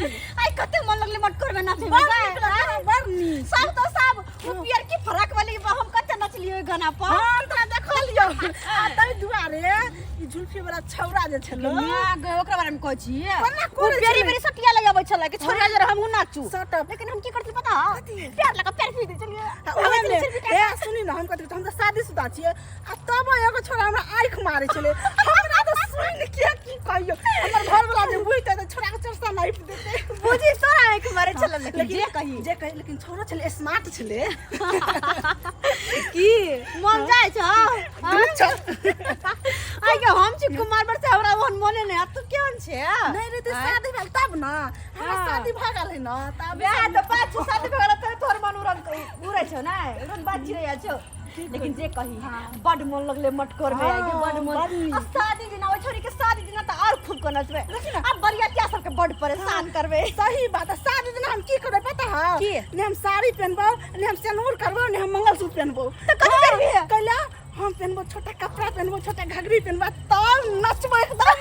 आई कते मन लगले मटकोर में नाचे में बड़ नीक लगलै, बड़ नीक। सब तो सब उ पियर की फराक वाली बा, हम कते नचलियो ओइ गाना पर। हम तोरा देखलियौ। आ ताहि दुआरे ई जुल्फी वाला छौड़ा जे छलो, ना गे, ओकरा बारे में कहै छी। कोना उ करै बेरी छलै? बेरी सटिया लग आबै छलै कि छोरिया जरा हमहूँ नाचू। सटप। लेकिन हम की करती पता? पैर लगा पैर पी दै छलियै। आ ओहे ने, ए सुनी ने, हम कहै हम तऽ शादीशुदा छियै आ तब एगो छोड़ा हमरा आँखि मारै छलै। हमरा तऽ सुनि के की कहियौ, हमर घरवला जे बुझतै तऽ छोड़ा के चरसा नापि देतै। बुझी तोरा आँखि मारै छलै, लेकिन जे कही, जे कही, लेकिन छोड़ो छलै, स्मार्ट छलै। की मन जाइ छौ? चल। आइ के हम छी कुमार पर से हमरा ओहन मने नहि आ, तू केहन छे? नहि रे, तऽ शादी भेल तब ने हमरा। शादी भऽ गेल है ने तब। वएह तऽ बात छौ, शादी भऽ गेल तऽ तोहर मन उड़न उड़ै छौ ने, उड़न बात चिड़ैया छौ। लेकिन जे कही, बड मन लगले मटकोर में आइ के, बड मन। बड नीक। आ शादी दिना, ओइ छोरी के शादी दिना तऽ और खूब के नचबै। आ बरियातिया सबके बड परेशान करबै। सही बात है। शादी दिन हम की करबै पता है? की? ने हम साड़ी पहनबो, ने हम सिन्दूर करबो, ने हम मंगलसूत्र पहनबो। तऽ कथी करबी? कैला हम पहनबो छोटा कपड़ा, पहनबो छोटा घघरी पहनबो, तब नचबो एकदम।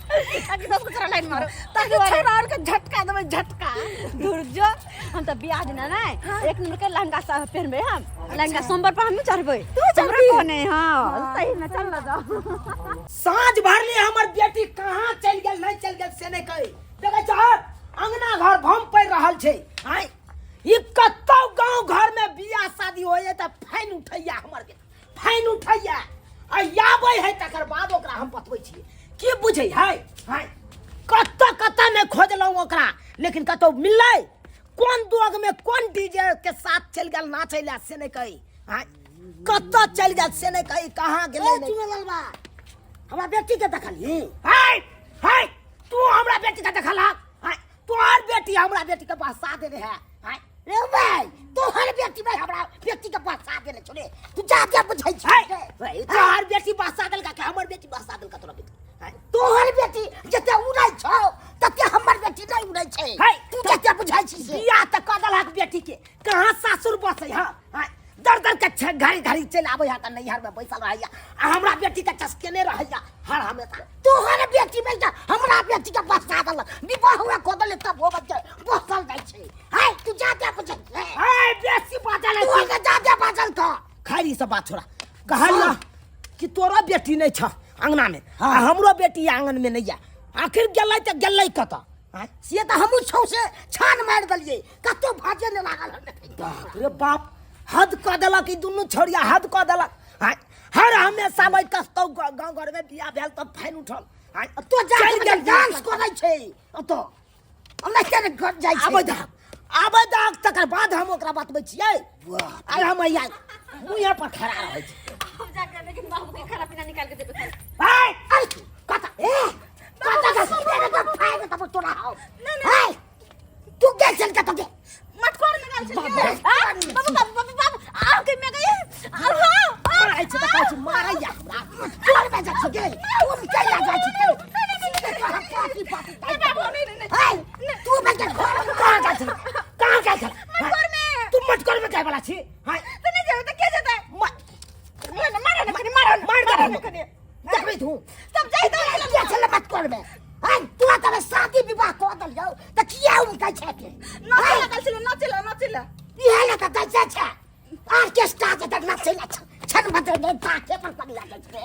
ताकि 10 को लाइन मारो। ताकि छोरा आर के झटका देबै, झटका। धुर जो, हम तऽ बियाह दिना नै एक नंबर के लहंगा सा पहनबै हम लहंगा। सोमवार पर हमहूँ चढ़बै। तू चढ़बी? हमरा कोने। हाँ, सही में चल ना जाओ। साँझ भरली, हमर बेटी कहाँ चलि गेल, नहि चलि गेल से नहि कही। देखै छह, अंगना घर भम पड़ि रहल छै। आँय, ई कतौ गाँव घर में बियाह शादी होइए तऽ फाइन उठैया हमर बेटी, फाइन उठैया आ आबै है, तकर बाद ओकरा हम बतबै छियै। की बुझै है? आँय, कतऽ कतऽ नहि खोजलहुँ ओकरा, लेकिन कतौ मिललै? कोन दोग में कोन डीजे के साथ चलि गेल नाचै लए से नहि कही। आँय, कतऽ चलि गेल से नहि कही, कहाँ गेलै नहि। चुनेलाल बा, हमरा बेटी के देखलही? हाय हाय, तू हमरा बेटी के देखलहक? हाय, तोहर बेटी हमरा बेटी के बहसा देने है। हाय। रे भाई, तोहर बेटी भाई हमरा बेटी के बहसा देने छौ रे। तू जा जा बुझै छी। हाय, तोहर बेटी बहसा देलका कि हमर बेटी बहसा देलका तोरा बेटी? हाय। तोहर बेटी जते उड़ै छौ तते हमर बेटी नहि उड़ै छै। हाय। तू जते बुझै छी से। बियाह तऽ कऽ देलहक बेटी के, कहाँ सासुर बसै हँ? हाय, दर दर के घड़ी घड़ी चलि आबै है तऽ नैहर में बैसल रहैया आ हमरा बेटी के चसकेने रहैया हर हमेशा। तोहर बेटी बेटा हमरा बेटी के बसा देलक, विवाह हुआ कऽ देले, तब होबे के बसल जाइ छै। हाय, तू जा जा बुझै छै। हाय, बेसी बाजल तू अगर जा जा बाजल कऽ। खैर, ई सब बात छोड़ा। कहलिया कि तोरो बेटी नहि छ अंगना में आ हमरो बेटी आंगन में नहीं है, आखिर गेलै तऽ गेलै कतऽ? आँय? से तऽ हमहूँ छौ से छान मारि देलियै, कतौ भाजे नहि लागल हन देखै। बाप रे बाप, हद कऽ देलक ई दुनू छौड़िया, हद कऽ देलक। आँय, हर हमेशा भाई कतौ गाँव घर में बियाह भेल तऽ फाइन उठल। आँय, तो जा चलि गेल। डांस करै छै ओतऽ, ओनाहिते ने घर जाइ छै। आबै दहक, आबै दहक, तकर बाद हम ओकरा बतबै छियै। आइ हम हैया मुँहे पर खड़ा रहै छी। हम जाके लेकिन बाबू के खाना पीना निकाल के देबै। आँय, अरे तू कतऽ, ए कतऽ के सीधे रे, तो फाड़ देबौ तोरा हौ। ए तू के चल कतऽ के? मटकोर में गेल छलियै। बाबू बाबू बाबू बाबू, आओ के में गई, आओ आओ। मारै छै तऽ कहै छी मारैया हमरा। तोर में जाइ छी गे, तू के जा जाइ छी तू? सीधे तोरा पाटी पाटी। बाबू, नहीं नहीं नहीं। ए तू बच्चा घर में कहाँ जाइ छलै, कहाँ जाइ छलै? मटकोर में। तू मटकोर में जाय वाला छी? हाँ। तो नहीं जावे तो के जाता है? मारो मारो ना कनी, मारो ना। मार मारो देबो। ना कनी। देखबै तू। सब जाई दो। के छलै मटकोर में? ए तोरा तबे शादी विवाह कऽ देलियौ तऽ किया उनकै छै के? नाचे लगल छलै, नाचे ला, नाचे ला। इहे लए तऽ दै छै ऑर्केस्ट्रा जे तऽ नाचै ला छन बदल दे ताके पर पगला जाइ छै।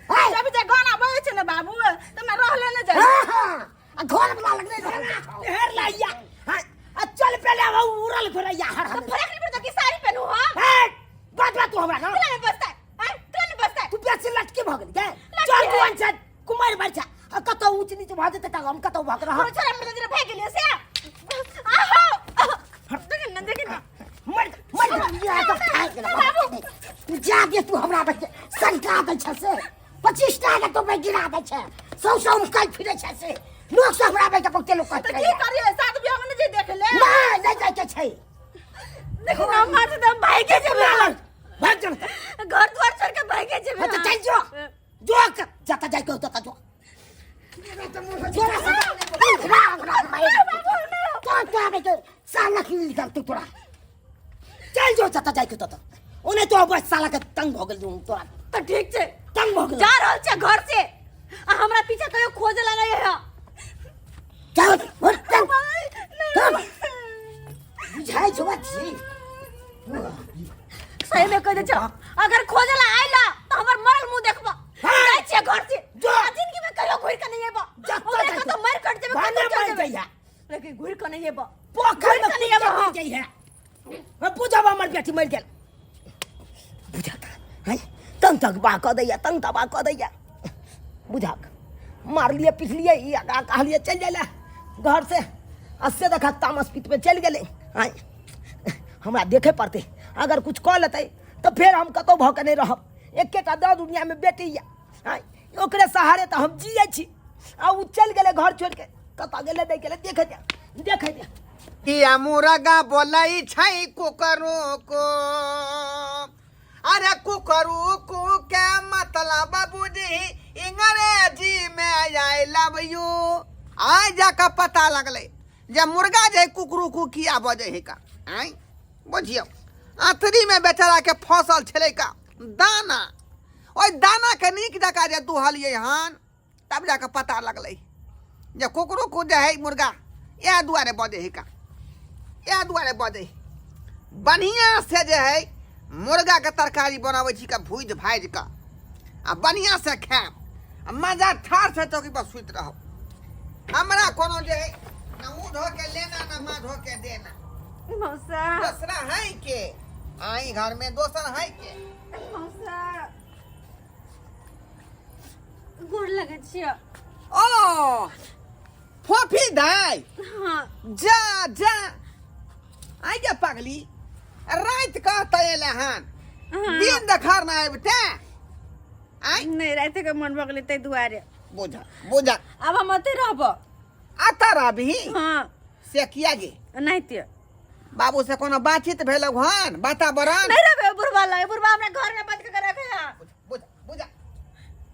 ए जब जे गाना बजै छै ने बाबू, तऽ हमरा रहले नहि जाइ। हाँ हाँ, आ घर वाला लगले रहला छौ। हेर लाइया। हाँ, आ चल पहले अब उड़ल घुरैया हर तो हमेशा। फर्क नहीं पड़ता कि साड़ी पहनू हम। हे, बात बात तू हमरा ना। तोरा नहीं बसता है, हैं? तोरा नहीं बसता है। तू बेसी लटके भऽ गेल गे। लटके चल है। तू अंचल कुमार बच्चा आ कतौ ऊंच नीच भऽ जेतै तऽ हम कतौ भऽ रहब। तोरा छोरा में जरा भाग गेलियै से। आहो। देखिन ना, देखिन ना। मर मर। इएह तऽ खाइ गेल बाबू। तू जा दे, तू हमरा बच्चे सनका दै छै से 25 टा के तो गिरा दै छै, सौ सौ उमकल फिरै छै से लोक सब हमरा बेटा बहुते लोक तऽ कहै। की करियै, सात बियाह में नहि जे देख ले? नहि, नहि जाइके छै। देखिन ना, मार दे, हम भागे जेबै। भाग चल। घर द्वार छोड़ के भागे जेबै। हाँ, तऽ चलि जो, जो जतऽ जाइके हो ततऽ जो। तोरा से राम राम माय तो तो बेटे साला की निकल तू तोरा। चल जो जतऽ जाइके ततऽ, ओने तो बस साला के तंग भऽ गेल तोरा। तऽ ठीक छै, तंग भऽ गेल। जा रहल छै घर से आ हमरा पीछा कहियो खोजला नहीं है। चल। छी। सही में कह दे छौ, अगर खोजला आइला तो हमर मरल मुंह देखबो। हाँ। जाइ छियै घर से। जो। आ जिंदगी में कहियो घुर के नहीं अयबो। जतऽ हमरा जाइ कतौ मरि कट जेबै, भने कतौ चल मरि जेबै। जइहे। लेकिन घुर के नहीं अयबो। पोखरि में घुरि कऽ नहि कूद अयबो। के मरि जइहे। हम बुझब हमर बेटी मरि गेल बुझत है तंग तकबा कऽ दैया, तंग तबाह कऽ दैया। बुझक मारलिए पिटलिए ई आगा कहलिए चलि जाइ लए घर से, आ से देखा तामस पीत में चलि गेलै। आँय हमरा देखे पड़तै, अगर कुछ कऽ लेतै तऽ फेर हम कतहु भऽ कऽ नहि रहब। एकेटा दऽ दुनियामे बेटी यऽ, आँय ओकरे सहारे तऽ हम जियै छी, आ ओ चलि गेलै घर छोड़ि कऽ, कतऽ गेलै नहि गेलै देखै दे, देखै दे। किया मुर्गा बोलै छै कुकरू को, अरे कुकरू कु के मतलब बुझी अंग्रेजी में I love you. आइ जाके पता लगलै जे मुर्गा जे कुकरू कु किया बजै है का। आँय बुझियौ अथरी में बेचारा के फसल छलै का दाना, ओहि दाना के नीक जकाँ जे दुहलियै हन तब जाके पता लगलै जे कुकरू कु जे है मुर्गा इएह दुआरे बजै है का, इएह दुआरे बजै। बढ़िआँ से जे है मुर्गाके तरकारी बनाबै छी का भूजि भाजि कऽ आ बढ़िआँ से खायब आ मजा ठाढ़ से चौकी पर सुति रहब। हमरा कोनो जे है न ऊ धो के लेना न माँ धो के देना। मौसा दोसरा है के आई घर में दोसर है के। मौसा गोर लगै छियै। ओ फोफी दाई। हाँ। जा जा आई गे पगली, रात कहते एले हन। हाँ। दिन देखार ना आबते आई। नहीं रात के मन भऽ गेलै ताहि दुआरे। बुझा बुझा आब हम ओतै रहबो। आता रहबही? हाँ। से किया गे? एनाहिते। बाबू से कोनो बातचीत भेल हन वातावरण? नहीं रहबे बुढ़वा लग, बुढ़वा हमरा घर में बंद के रखे है। बुझा बुझा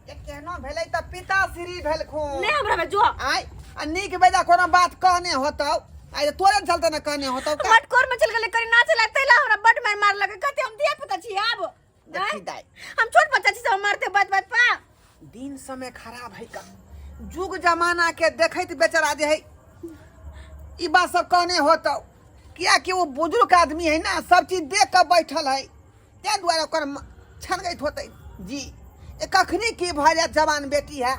ये केहनो भेलै त पिताश्री भेलखुन। नहीं हमरा में जो आय आ नीक बेजा कोनो बात कहने होतौ, आय तोरे चलते न कहने होतौ का? मटकोर में चल गेलै करी नाचे ला तैला हमरा बड मार मार लगे, कहते हम धिया पुता छी आब। देखी दाई। हम छोट बच्चा छी सब मारते बात बात पा। दिन समय खराब है का, जुग जमाना के देखैत बेचारा जे है ई बात सब कहने होतौ, किया कि वो बुजुर्ग आदमी है ना, सब चीज देख के बैठल है, ताहि दुआरे ओकर छनगैत होतै जी ए कखनी की भऽ जायत, जवान बेटी है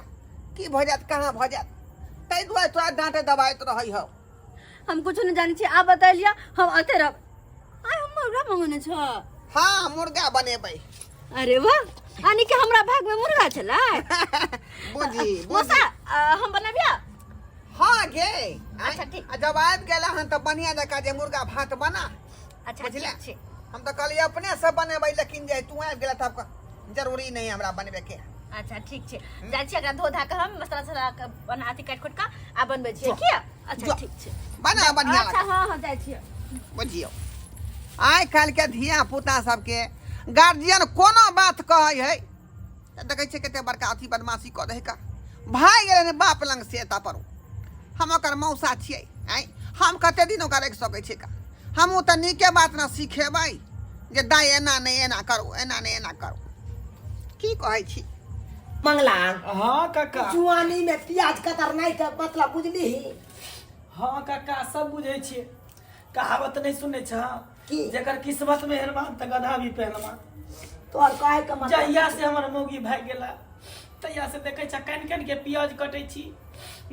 की भऽ जायत कहाँ भऽ जायत, ताहि दुआरे तोरा डाँटे दबाइत रहै हौ। हम कुछ नहीं जानै छी, आप बता लिया हम अते रहब। आय हम मुर्गा मंगने छ। हाँ मुर्गा बनेबै। अरे वाह, आनी के हमरा भाग में मुर्गा छलै। बुझी, बुझी। मौसा, हम बनाबिया? हाँ गे। अच्छा, ठीक। आ जब आबि गेला हन तऽ बढ़िया जकाँ जे मुर्गा भात बना। अच्छा, बुझले? ठीक छै। हम तऽ कहलियै अपने से बनेबै, लेकिन जे तू आबि गेला तब जरूरी नहीं हमरा बनबे के। अच्छा ठीक छै, जाइ छी एकरा धो धा के हम मसाला सला के बना अथी काटि खोटि के आ बनबै छियै की? अच्छा जो। ठीक छै, बना बढ़िया। अच्छा हाँ हाँ जाइ छियै। बुझियौ आइ काल्हि के धिया पुता सबके गार्जियन कोनो बात कहै है तऽ देखै छियै कते बड़का अथी बदमाशी कऽ दै है का। भागि गेलै ने बाप लग से एतऽ पर हम ओकर मौसा छियै, आँय हम कते दिन ओकरा राखि सकै छियै का? हमहूँ तऽ नीके बात ने सिखेबै जे दाइ एना नहि एना करू, एना नहि एना करू। की कहै छी मंगला? हाँ काका। जुआनी में प्याज कतरनाइ के मतलब बुझली? हाँ काका सब बुझै छियै। कहावत नहीं सुनै छ की? जेकर किस्मत में हेलमान तऽ गधा भी पहलवान। तोहर कहै के मतलब? जहिया से हमर मौगी भागि गेला तहिया से देखै छ कनि कनि के प्याज कटै छी,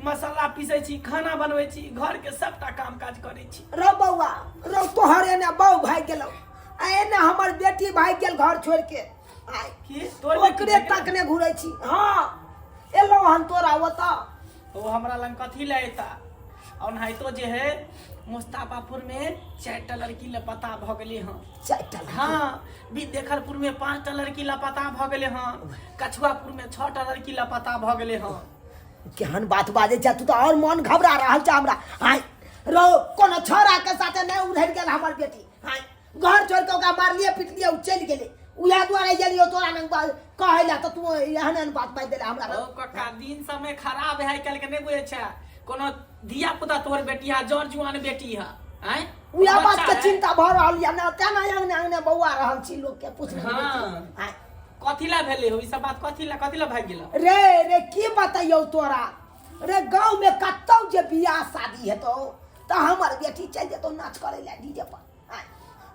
मसाला पीसै छी, खाना बनबै छी, घर के सबटा काम काज करै छी। रौ बौआ रौ, तोहर एने बौ भागि गेलौ आ एने हमर बेटी भागि गेल घर छोड़ि के। आइ की तोर बेटी ओकरे भागि गेलौ? तकने घुरै छी। हाँ एलौ हन तोरा ओतऽ। ओ हमरा लग कथी लए एता? ओनाहितो जे है मुस्ताफापुर में 4टा लड़की लापता भऽ गेलै हँ। 4टा लड़की? हाँ, विद्याखरपुर में 5टा लड़की लापता भऽ गेलै हँ, कछुआपुर में 6टा लड़की लापता भऽ गेलै हँ। केहन बात बाजै छै तू, तऽ आओर मन घबरा रहल छै हमरा। आँय रौ, कोनो छौड़ा के साथे नहि उधरि गेल हमर बेटी। आँय घर छोड़ि कऽ ओकरा मारलियै पिटलियै, ओ चलि गेलै, उएह दुआरे गेलियौ तोरा लग कहै लए, तऽ तू एहन एहन बात बाजि देले हमरा। ओ कक्का दिन समय खराब है आइ काल्हि के, नहीं बुझै छै कोनो धिया पुता तोहर बेटी है, जर जुआन बेटी है। आँय उएह बात बच्चा के है। चिंता भऽ रहल यऽ ने, तें ने अंगने अंगने बौआ रहल छी लोक के पूछ। हाँ। आँय कथी ला भेलै हो ई सब बात, कथी ला कथी ला भागि गेल रे? रे की बतैयौ तोरा रे, गाँव में कतौ जे बियाह शादी हेतौ तऽ हमर बेटी चलि जेतौ नाच करै लए डीजे पर। आँय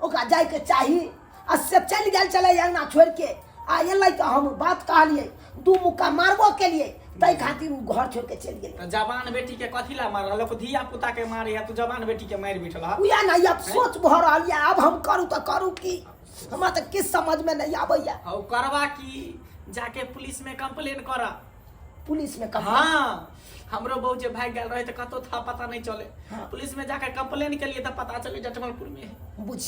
ओकरा जाइके चाही आ से चलि गेल छलै अंगना छोड़ि के आ एलै तऽ हम बात कहलियै दू मुक्का मारबो केलियै ताहि खातिर ओ घर छोड़ि के चलि गेलै। तऽ जवान बेटी के कथी ला मारल? लोक धिया पुता के मारे है, तू जवान बेटी के मारि बैठल ह। उएह ने आब सोच भऽ रहल यऽ, आब हम करू तऽ करू की, हमरा तऽ किछु समझमे नहि आबैया। हौ करबा की, जाके पुलिस में कंप्लेन कर। पुलिस में कंप्लेन? हाँ, हमरो बहू जे भाग गेल रहे तऽ कतौ था पता नहीं चले। हाँ। पुलिस में जाके कंप्लेन के लिए तऽ पता चले जटमलपुर में है। बुझ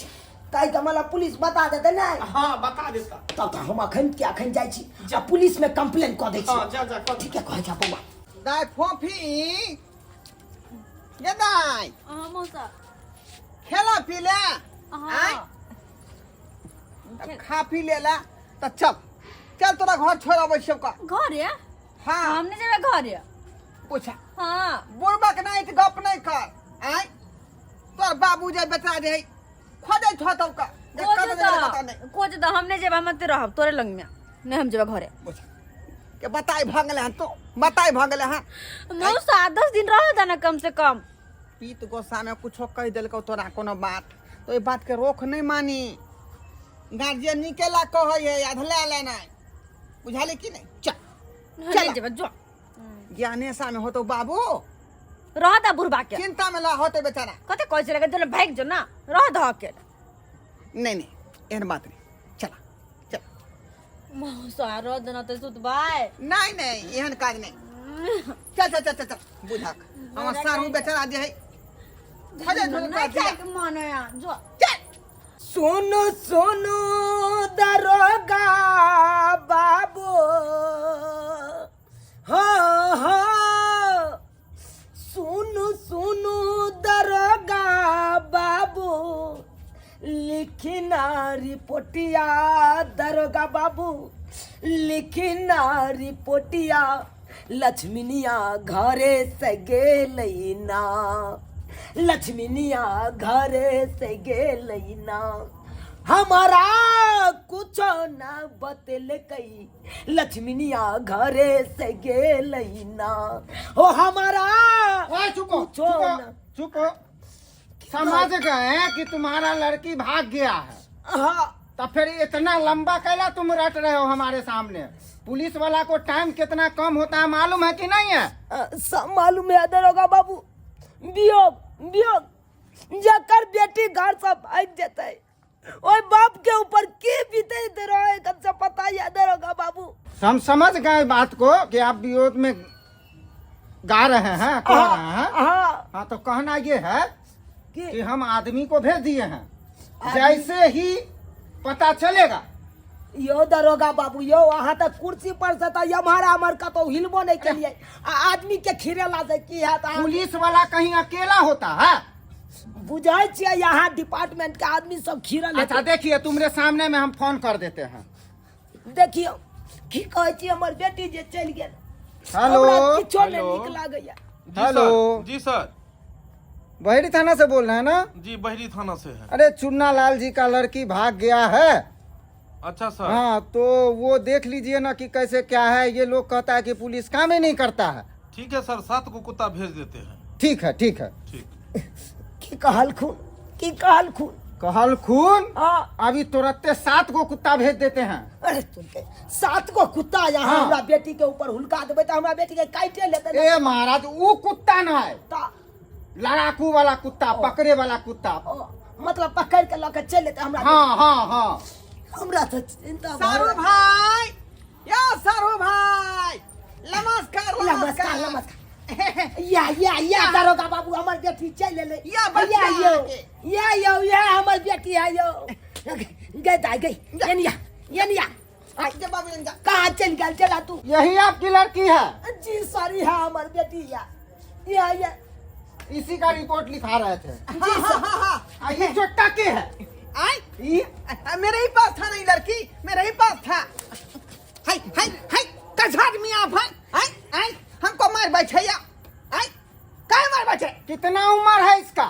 ताहि के मतलब पुलिस बता देते नहीं? हाँ बता देता। तब तऽ हम अखन के अखन जाइ छी आ पुलिस में कंप्लेन कऽ दै छी। हाँ जा जा कर। ठीके कहै छा बौआ। दाय फोफी ये दाय। हाँ मौसा। खेला पी ले? हाँ। आँय? अब खा पी ले ला तऽ चल चल तोरा घर छोड़ अबै छियौ का। घरे? हाँ। हम नहीं जेबै घरे। पूछा। हाँ। बुढ़बा के नहीं गप नहीं कर। आँय तोर बाबू जे बेटा जे है खोजै छौ तब का। जे खोज कतऽ गेलै पता नहीं। खोज तऽ हम नहीं जेबै, हम एते रहब तोरे लग में, नहीं हम जेबै घरे। पूछा के बताई भऽ गेलै हन, तो बताई भऽ गेलै हन। मौसा 10 दिन रह दे ना कम से कम। पीत गोस्सा में कुछो कहि देलकौ तोरा कोनो बात तो ओहि बात के रोक नहीं मानी। गार्जियन निकेला कहै है अधला लेनाइ, बुझाली कि नहीं? चल नहीं चल। जेबै जो। ज्ञानेशा में होतो बाबू। रह दा बुढ़बा के। चिंता में ला होते बेचारा। कते कहै छलै कि भागि जो ना, रह दह के। नहीं नहीं एहन बात नहीं, चला चल। मौसा रह देना ते सुतबै। नहीं नहीं एहन काज नहीं, चल चल चल चल चल बुझक हमर सारू बेचारा जे है खोजै छौ नहीं गार्जियन। खाइके मन है जो। चल। सुनो सुनो दरोगा बाबू, हो हो सुनो सुनो दरोगा बाबू, लिखना रिपोर्टिया दरोगा बाबू, लिखना रिपोर्टिया, लक्ष्मीनिया घरे से गेलै ना, लक्ष्मीनिया घरे से गेलै ना, हमारा कुछो ना बतलकै, लक्ष्मीनिया घरे से गेलै ना, हो हमारा ओए चुप हो, कुछो चुप हो, ना। चुप हो। समझ गए कि तुम्हारा लड़की भाग गया है। हाँ। तो फिर इतना लंबा कैला तुम रट रहे हो हमारे सामने? पुलिस वाला को टाइम कितना कम होता है मालूम है कि नहीं है? सब मालूम है दरोगा बाबू। वियोग वियोग जकर बेटी घर से भाग जेतै ओए बाप के ऊपर की बीते रहे कम से पता है दरोगा बाबू। हम समझ गए बात को कि आप विरोध में गा रहे हैं, कह रहे हैं। हाँ। हाँ तो कहना ये है कि कि हम आदमी को भेज दिए हैं, जैसे ही पता चलेगा। यो दरोगा बाबू यो अहाँ तक कुर्सी पर से तो हमारा अमर कतौ हिलबो नहीं के लिए आ आदमी के खिरेला से की है तो पुलिस वाला कहीं अकेला होता है? बुझाई छियै यहाँ डिपार्टमेंट के आदमी सब खिरल अच्छा देखिए तुम्हारे सामने में हम फोन कर देते हैं। देखियो की कहै छी हमर बेटी जे चलि गेल। हेलो। हमरा किछो नहि हेलो। नीक लागैया। जी हेलो। सर, जी सर। बहरी थाना से बोल रहे हैं ना? जी बहरी थाना से है। अरे चुन्ना लाल जी का लड़की भाग गया है। अच्छा सर। हाँ तो वो देख लीजिए ना कि कैसे क्या है। ये लोग कहता है कि पुलिस काम ही नहीं करता है। ठीक है सर, 7 को कुत्ता भेज देते हैं। ठीक है ठीक है। ठीक। की कहलखुन, की कहलखुन? कहलखुन हाँ। अभी तुरंते 7 गो कुत्ता भेज देते हैं। अरे तुमके 7 गो कुत्ता यहाँ हाँ। हमरा बेटी के ऊपर हुलका देबै तऽ हमरा बेटी के काटे लेतै। ए महाराज वो कुत्ता ना है, ता लड़ाकू वाला कुत्ता, पकड़े वाला कुत्ता। ओ, मतलब पकड़ के लऽ के चलि लेतै हमरा। हाँ हाँ हाँ। हमरा तऽ चिंता भऽ सारू रहल। भाई, यो सारू भाई, नमस्कार नमस्कार नमस्कार। या या या दरोगा बाबू हमर बेटी चलि एलै। या बच्चा या यौ, के। या यौ, या हमर बेटी है यौ। गई दाई गई, एनिया एनिया। जे बाबू एनिया। कहाँ चलि गेल चला तू? यही आपकी लड़की है? जी सॉरी, है हमर बेटी। या या या इसी का रिपोर्ट लिखा रहे थे। जी सर। हाँ, हाँ। आ, ये चोट्टा के है? आय? ये? मेरे ही पास था ना ये लड़की, मेरे ही पास था। हाय हाय हाय, कैसा आदमी आप हैं? आय आय, हमको मार बैठे या? आय, काहे मार बैठे? कितना उम्र है इसका?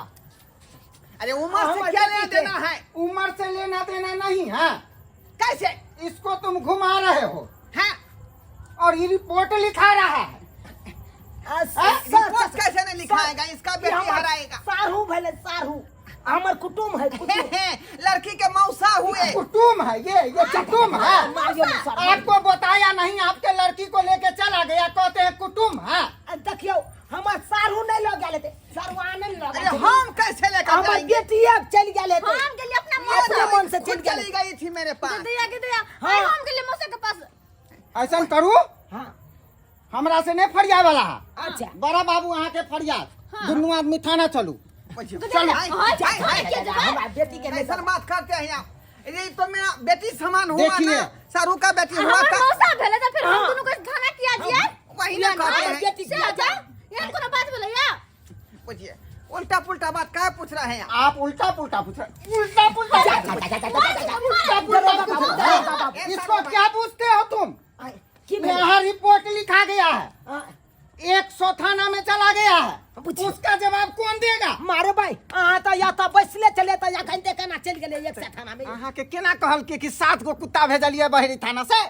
अरे उम्र से हमारे क्या लेना बेटी के। देना है? उम्र से लेना देना नहीं है। कैसे? इसको तुम घुमा रहे हो। हाँ। और ये रिपोर्ट लिखा रहा है। आ, सर, रिपोर्ट सर, कैसे नहीं लिखाएगा? सर, इसका ये बेटी हमर हराएगा। सारू भले सारू। हमर कुटुम है कुटुम। लड़की के मौसा हुए। कुटुम है ये कुटुम है। मारियो मौसा। आपको बताया नहीं, आपके लड़की को लेके चला गया, कहते हैं कुटुम है। आ, देखियौ हमर सारू नहीं लग गेल हेतै, सारू आने लग अरे गेल। हम कैसे लेकर हमर जाएंगे? बेटी अब चलि गेल हेतै। हम गेलियै अपना मौसा। अपना मन से खुद चलि गेल। चली गई थी मेरे पास। दीदिया के दीदिया, हाँ। आइ हम गेलियै मौसा के पास। ऐसा करू, हाँ। हमरा से नहीं फरिया वाला है। अच्छा। बड़ा बाबू अहाँ के फरिया, दुनू आदमी थाना चलू। चलो। हाँ, हाय, हाय, के जेबै? हमरा बेटी के नहीं। ऐसा बात करते हैं आप? ये तो मेरा बेटी समान हुआ देखिए। ना, सारू का बेटी हुआ हमर था। मौसा भेलै तऽ फेर हम दुनू के थाना किया जियै? वही ना कहते हैं। बेटी से जा, एहन कोनो बात भेलै या? पूछिए, उल्टा पुल्टा बात क्या पूछ रहे हैं आप? आप उल्टा पुल्टा पूछ रहे, उल्टा पुल्टा उल्टा पुल्टा पूछ रहे हैं। इसको क्या पूछते हो तुम? की भेलै? यहाँ रिपोर्ट लिखा गया है, हाँ। 100 थाना में चला गया है, पूछिए। उसका जवाब कौन देगा? मारे भाई, अहाँ तऽ या तऽ बैसले छलियै तऽ एखन ते केना चलि गेलै एक सए थाना में? अहाँ के केना कहल के कि 7 गो कुत्ता भेजलिए बहरी थाना से?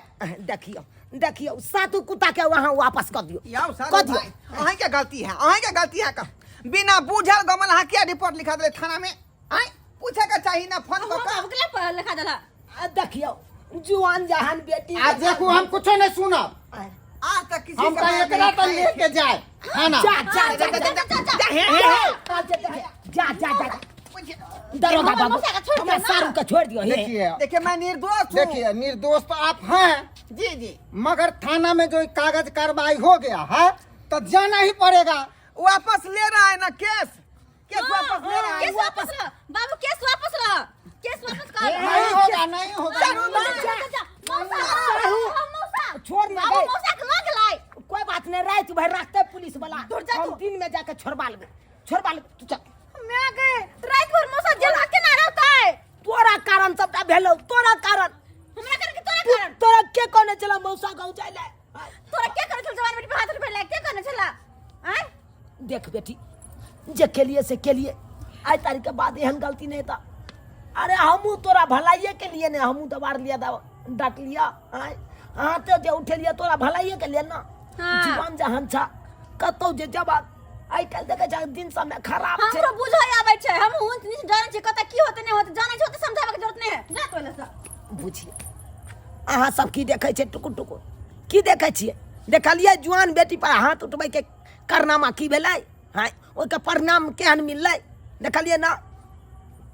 देखियौ देखियौ, सातू कुत्ता के वहाँ वापस कऽ दियौ। याओ सारू कऽ दियौ। भाई, अहीं के गलती है, अहीं के गलती है। का बिना बूझल गमल अहाँ क्या रिपोर्ट लिखा दिले थाना में? आय पूछे के चाहिए ना फोन हम कऽ के। बाबू के लिए लिखा देला। आ, देखियौ जुआन जहान बेटी। आ देखू, हम कुछो नहीं सुनब। आज तक किसी हम के तो बारे में एकरा तो नहीं लेके जाए थाना। जा जा जा जा जा, जा, हे, हे, हे। जा जा जा जा दरोगा हमर बाबू, मौसा के छोड़ हमरा दियौ ना। सारू के छोड़ दियौ। हे। देखिए देखिए, मैं निर्दोष हूँ। देखिए, निर्दोष तो आप हैं। जी जी। मगर थाना में जो कागज कार्रवाई हो गया है तो जाना ही पड़ेगा। वापस ले रहा है ना केस, केस वापस ले रहा है। केस वापस रह बाबू, केस वापस रह, केस वापस कर। नहीं होगा, नहीं होगा। मौसा, मौसा, मौसा, छोड़ ना बाबू गए। मौसा के लग लाई। कोई बात नहीं, रात भर रखते पुलिस वाला, दूर जा हम तू। दिन में जाके छोड़वा लेबै, छोड़वा लेबै। तू चल। मैं गए रात भर मौसा जेल हाथ के ना रहता है। तोरा कारण सबटा भेलौ, तोरा कारण। हमरा कारण के तोरा तू कारण? तोरा के कहने छला मौसा गाँव जाय ले? तोरा के करे छल जवान बेटी पे हाथ उठबै के कहने छला? आय देख बेटी, जे केलिए से केलिए, आइ तारीख के बाद एहन गलती नहीं था। अरे हमहूँ तोरा भलाइए के लिए ने हमहूँ दबार लिया, डांट लिया। आय हाथे जे उठेलिए तोरा भलाइए के लिए ना। हाँ। जीवन जहान छा कतौ जे जवाब आइ काल्हि देखै छा दिन समय खराब छै। हमरो बुझै आबै छै, हम ऊंच नीच जानै छै, कतऽ की होतै नहि होतै जानै छै, ओते समझाबै के जरूरत नहि है। जा तोले से। बुझिए अहाँ सब की देखै छै टुकुर टुकुर की देखै छियै? देखलियै जुआन बेटी पर हाथ उठबैके कारनामा की भेलै? हाँ, ओहिके परिणाम केहन मिललै देखलियै ना?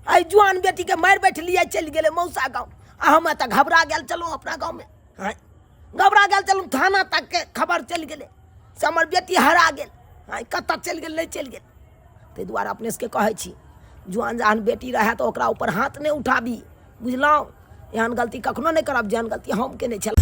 एहि जुआन बेटीके मारि बैठलियै, चलि गेलै मौसा गाँव, आ हम एतऽ घबरा गेल चलू अपना गाँवमे। हाँ, घबरा गेल चलू, थाना तकके खबर चलि गेलै से हमर बेटी हरा गेल। हाँ, कतऽ चलि गेल नहि चलि गेल। ताहि दुआरे अपने सबके कहै छी, जुआन जहान बेटी रहए तऽ ओकरा ऊपर हाथ नहि उठाबी, बुझलहुँ? एहन गलती कखनो नहि करब जेहन गलती हम केने छलहुँ।